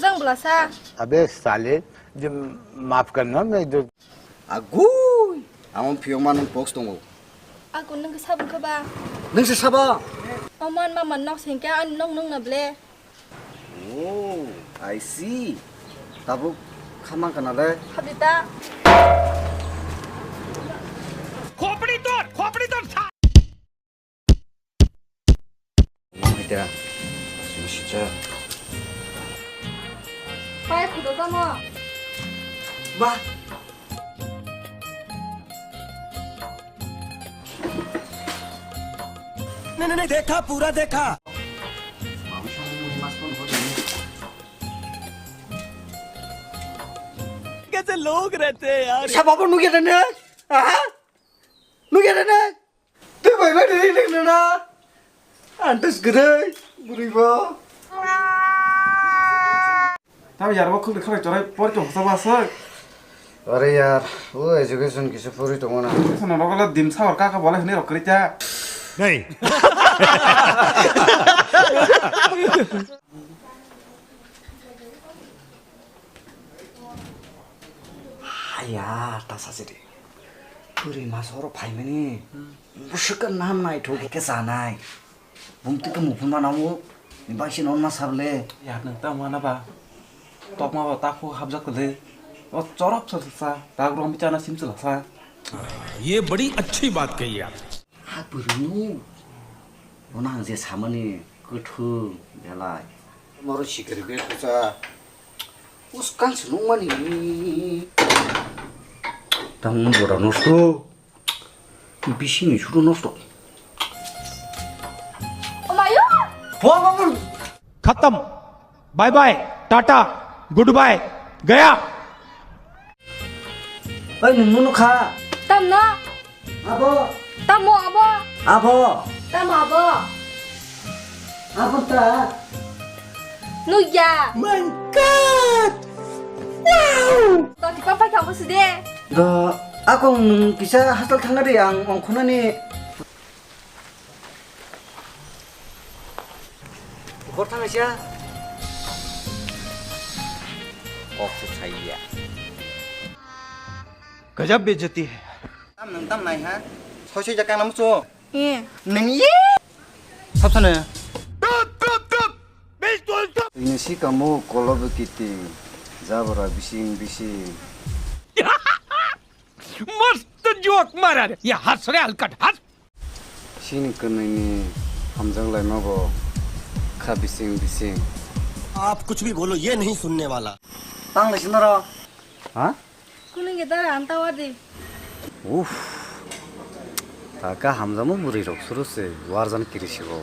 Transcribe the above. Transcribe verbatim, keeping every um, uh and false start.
Jang bwlasa. Abe sale, je maaf karna, main jo Agui! Amo phiyokma nwng post tongo. Aku nwng khe sabon khe ba? Nwng se sabo? Oman mama nok sengkhe ani nok nwng na ble. Oh, I see. Tabuk khamang kana le? Habita. Khopri tor, khopri tor. Mita, sini sija. Pai kudo tamo. Bah. नहीं नहीं नहीं, देखा, पूरा देखा। कैसे लोग रहते हैं यार। Sa babo nugya dene? Aha? Nugya dene? Tei bai bai ri ri na. Antes gede, buri ba. Tam yar bo khuk khuk chorai por chong sa ba sa. Are yar, o education kisa puri tongo na. Sono rogala dim sa or kaka bole hini rok krita. Nei. Haya, ta sachiri. Puri mas oro phaimani. Bwswk khe nam naithok khe chanai. Bumtwi khe muphunma namo. Ni bai se non ma sable. Ya, nwng ta wana ba. Tokma ba ta khu hapjak le. O chorap sa sa. Ta grom chana sim chla sa. ये बड़ी अच्छी बात कही आप। Ha puru. Ona ang je samani kwthwng belai. Moro sikir be kusa. Uskang se nungmani. Tang bora nosto. Bisingni suru nosto. Omayo. Pho babu. खत्म। Bye bye. Tata. Good bye. गया। Oi, nung nunu kha. Tamno? Abo. Tamo abo? Abo. Tamo abo? Abo ta. Nugya. My God! Wow! To tipa pai khabu side. Do, ako nung kisa hasal thangna de ang ongkhonani. Bor thang asia. Kok se chaiya. गजब बेइज्जती है। Tam nung tam nai ha. Soi soi jakang namu cho. Eh. Nung ye. Sab sana. Ini si kamu kolo bekiting. Jabra bising bising. मस्त जोक मारा रे। ये हंस रे हलकट हंस। Sini kwnwini hamjak laima bo kha bising bising. आप कुछ भी बोलो, ये नहीं सुनने वाला। Tang lai sinaro. Ha? Kunung ge dara anta wadi. Uff. Ta ka hamjamo bwrwi rok suru se warjan kiri sigo.